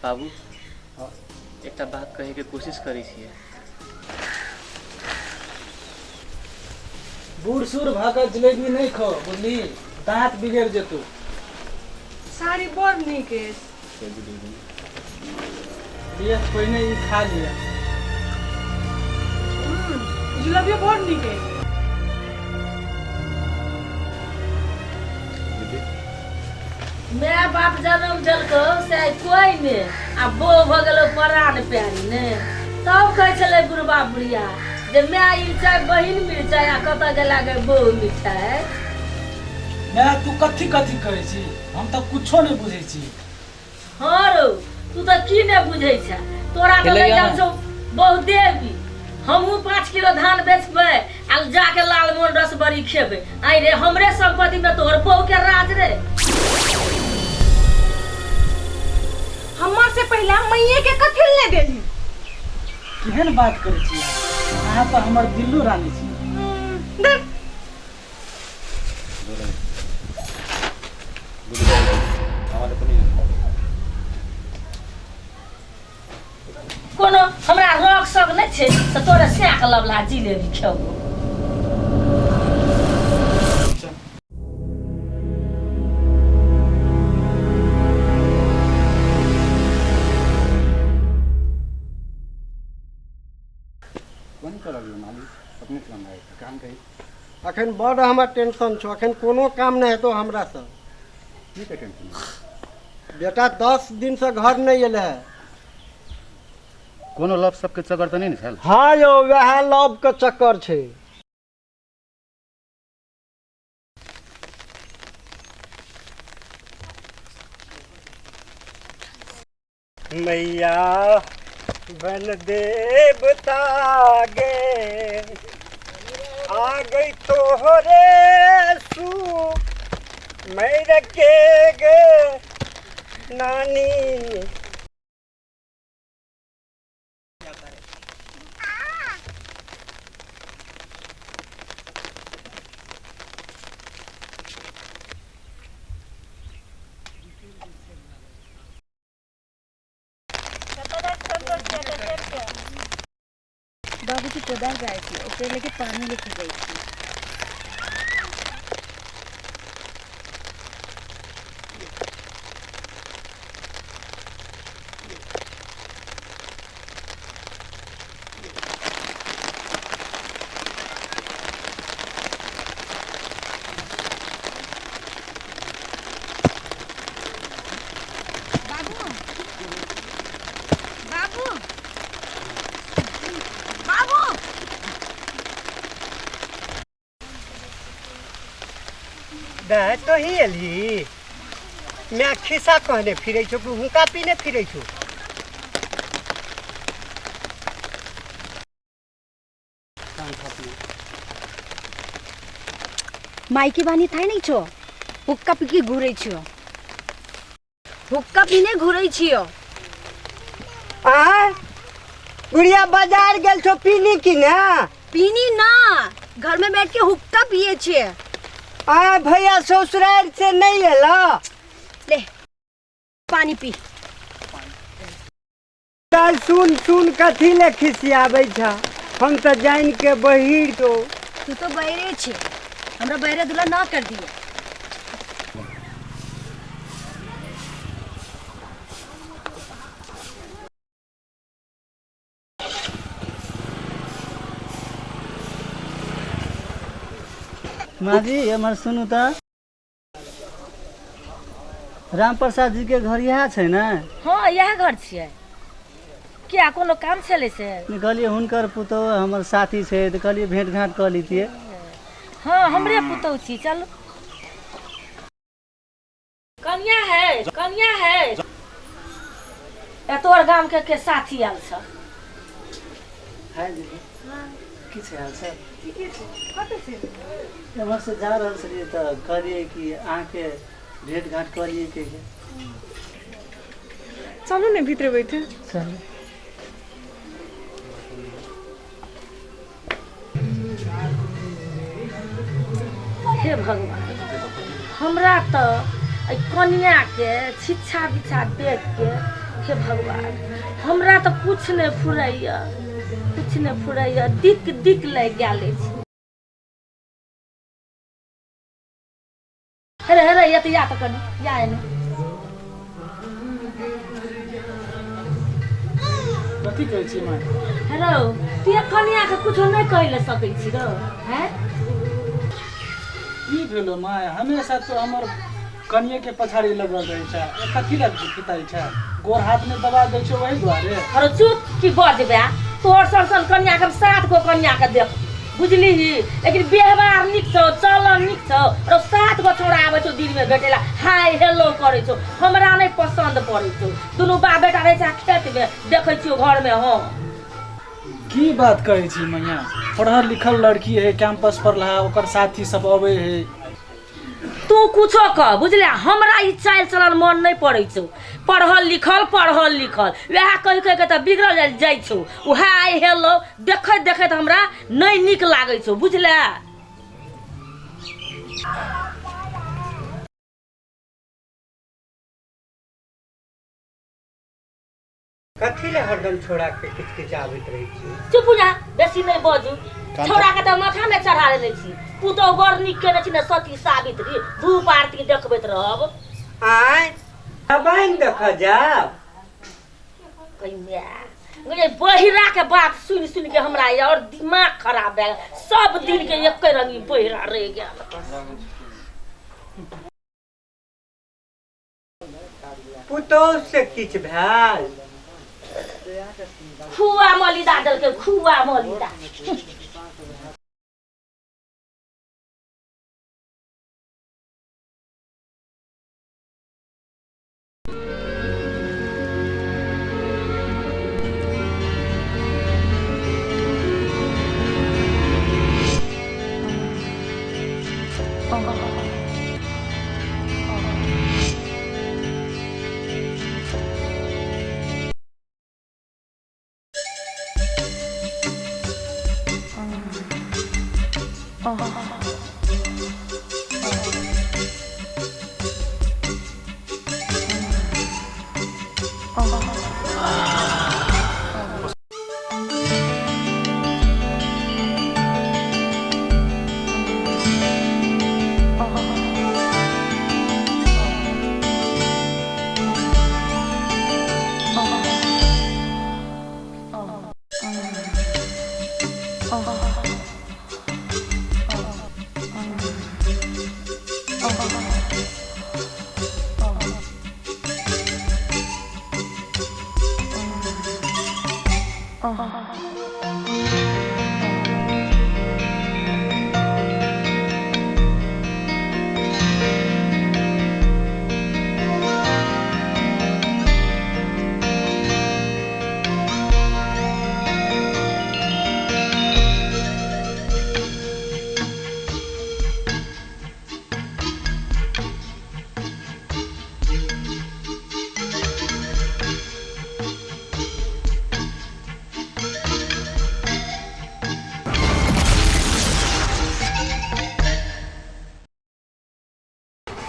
बाबू, एकटा बात कहैके कोशिश करै छियै। बूढ़ सूढ़ भऽ कऽ जिलेबी नहि खो, बुझली, दाँत बिगड़ि जेतौ। साड़ी बड़ नीक अछि। लिअ, पहिने ई खा लिअ। जिलेबियो बड़ नीक अछि। माय बाप जनम देलकौ से आइ कोइ ने आ बो भऽ गेलौ परान प्यारी ने। तब कहै छलै बुढ़बा बुढ़िया जे माय मिरचाइ बहिन मिरचाइ आ कतऽ गेला गे बहु मिठाइ। माय, तू कथी कथी कहै छी, हम तऽ कुछो नहि बुझै छी। हँ रौ, तू तऽ की नहि बुझै छह, तोरा तऽ खेलैया नहि ने? छौ बहु देवी। हमहूँ 5 किलो धान बेचबै आ जाके लालमोहन रसबड़ी खेबै। आइ रे, हमरे संपत्ति में तोहर बहु के राज रे। हमर से पहिला मैये के कथी ले देली? केहन बात करै छी अहाँ? अहाँ तऽ हमर दिल्लू रानी छी। देख। कोनो हमरा रोक शोक नहि छै तऽ तोरे सैक लबला जिलेबी खेबो। कोन करब यौ मालिक, अपने काम आइ काम कही। अखन बड हमर टेंशन छौ, अखन कोनो काम नहि हेतौ हमरासँ। की के टेंशन? बेटा 10 दिनसँ घर नहि एलै है। कोनो लव सबके चक्कर तऽ नहि ने छल? हाँ यौ, वएह लव के चक्कर छै। मैया बन देवता गे आ गई तोहरे सू मैं रखे गे नानी। बाबूजी कोदार जाइ छी, ओकरे लेके पानी लेके जाइ छी। बाबू, बाबू, बाबू। दाय तो ही एलही, मैं खिस्सा कहने फिरै छौ कि हुनका पीने फिरै छौ? माइकी बानी थाहै नै छौ, हुक्का पी के घुरै छियो, हुक्का पीने घुरै छियो। आय गुड़िया बाजार गेल छौ पीनी की ना? पीनी ना, घर में बैठ के हुक्का पिए छिए। आय भैया ससुराल से नहीं एला? ले पानी पी। दाय सुन सुन, कथी ले खिसियाबै छ? हम तऽ जानि के बहिर छौ। तू तो बहिरे छे, हमरा बहिरे दुल्हा ना कर दिए। माँ जी, एम्हर सुनू तऽ, राम प्रसाद जी के घर इएह छै ने? हँ, इएह घर छियै। किया, कोनो काम छलै से? नहि, कहलियै हुनकर पुतोहु हमर साथी छै तऽ कहलियै भेंट घाँट कऽ लैतियै। हँ, हमरे पुतोहु छी, चलू। कनिया है, कनिया है, ए तोहर गाम के साथी आयल छ? हाय दीदी, की छै हाल सब? ठीके छै, कतऽ छै? एम्हर से जा रहल छलियै तऽ कहलियै कि अहाँके भेंट घाँट कऽ लियै कहिके। चलू ने भीतर बैठे। चलू। हे भगवान, हमरा तऽ एहि कनियाके छिच्छा बिछा देख के हे भगवान, हमरा तऽ किछु नहि फुराइया, किछु नहि फुराइया, दिक दिक लागि गेल अछि। हेरे हेरे या तऽ या तऽ कनि या एने। कथी कहै छी माय? हेलो, तू एक कनिया के कुछो नहि कहि ले सकै छी रौ, हैं? की भेलो माय? हमेशा तो हमर कनिये के पछाड़ी लगल रहै छै, कथी लग पिताई छै? गोर हाथ में दबा दै छै वही दुआरे। अरे चुप, की बजबे? तोहर सन सन कनिया के हम 7 गो कनिया के देख बुझलीही, लेकिन व्यवहार नीक छौ, चलन नीक छौ, और 7 गो छोड़ा आबै छौ दिन में भेटेला, हाय हेलो करै छौ, हमरा नहि पसंद पड़ै छौ। दुनू बाप बेटा रहै छै खेत में, देखै छियौ घर में हम। की बात कहै छी मैया? पढ़ल लिखल लड़की है, कैंपस पर रहा, ओकर साथी सब अबै है। तू कुछो कह बुझले, हमरा ई चालि चलन मन नहि पड़ै छौ। पढ़ल लिखल पढ़ल लिखल वएह कहि कहि के तऽ बिगड़ल जाइ छौ। उएह आइ हेलो देखैत देखैत हमरा नहि नीक लागै छौ बुझले। कथी ले हरदम छोड़ा के किचकिचाबैत रहै छी? चुप जा, बेसी नहि बजू। छोड़ा के तऽ माथा में चढ़ा लेने छी। पुतोहु बड़ नीक केने छी ने सती सावित्री, धूप आरती देखबैत रहब। आय दबाइन देख जाब। बहिरा के बात सुनि सुनि के हमरा और दिमाग खराब भए गेल। सब दिन के एके रंगी बहिरा रहि गेल। पुतोहु से किछु भेल? खुआ मलिदा देलकै, खुआ मलिदा।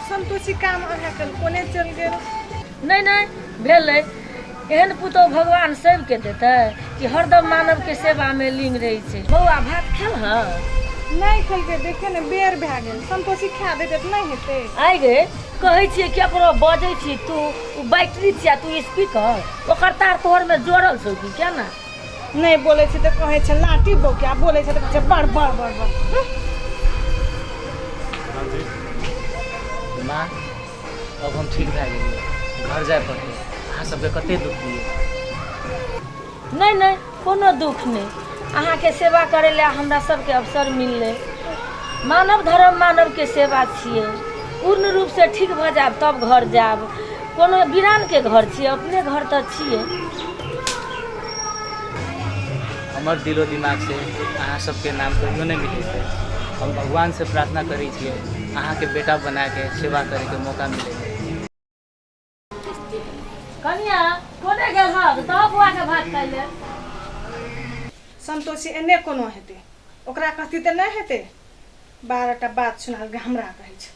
संतोषी काम अहाँके कोने चलि गेल? नहि नहि भेलै। एहन पुतोहु भगवान सबके देतै कि हरदम मानवके सेवामे लीन रहै छै। बौआ भात खेलह? नहि खेलकै, देखियौ ने बेर भए गेल। संतोषी खा देतै तऽ नहि हेतै? आइ गे कहै छियै केकरो बजै छी तू, ओ बैटरी छियै तू स्पीकर, ओकर तार तोहरमे जोड़ल छौ कि केना? नहि बोलै छै तऽ कहै छै लाठी बौकिया, बोलै छै तऽ कहै छै बड़ बड़ बड़ बड़। माँ अब हम ठीक भए गेलियै, घर जाय पड़तै। अहाँ सबके कते दुख दियै? नहि नहि कोनो दुख नहि, अहाँके सेवा करै लए हमरा सबके अवसर मिललै। मानव धर्म मानवके सेवा छियै। पूर्ण रूपसँ ठीक भऽ जायब तब घर जायब। कोनो वीरानके घर छियै, अपने घर तऽ छियै। हमर दिलो दिमाग से अहाँ सबके नाम कहियो नहि मिटेतै। हम भगवान से प्रार्थना करै छियै अहाँके बेटा बनाके सेवा करैके मौका मिले। कनिया कोने गेल हक? दऽ बौआके भात खाइ ले। संतोषी एने कोनो हेतै, ओकरा कहती तऽ नहि हेतै। 12 टा बात सुनाल हमरा कहै छै।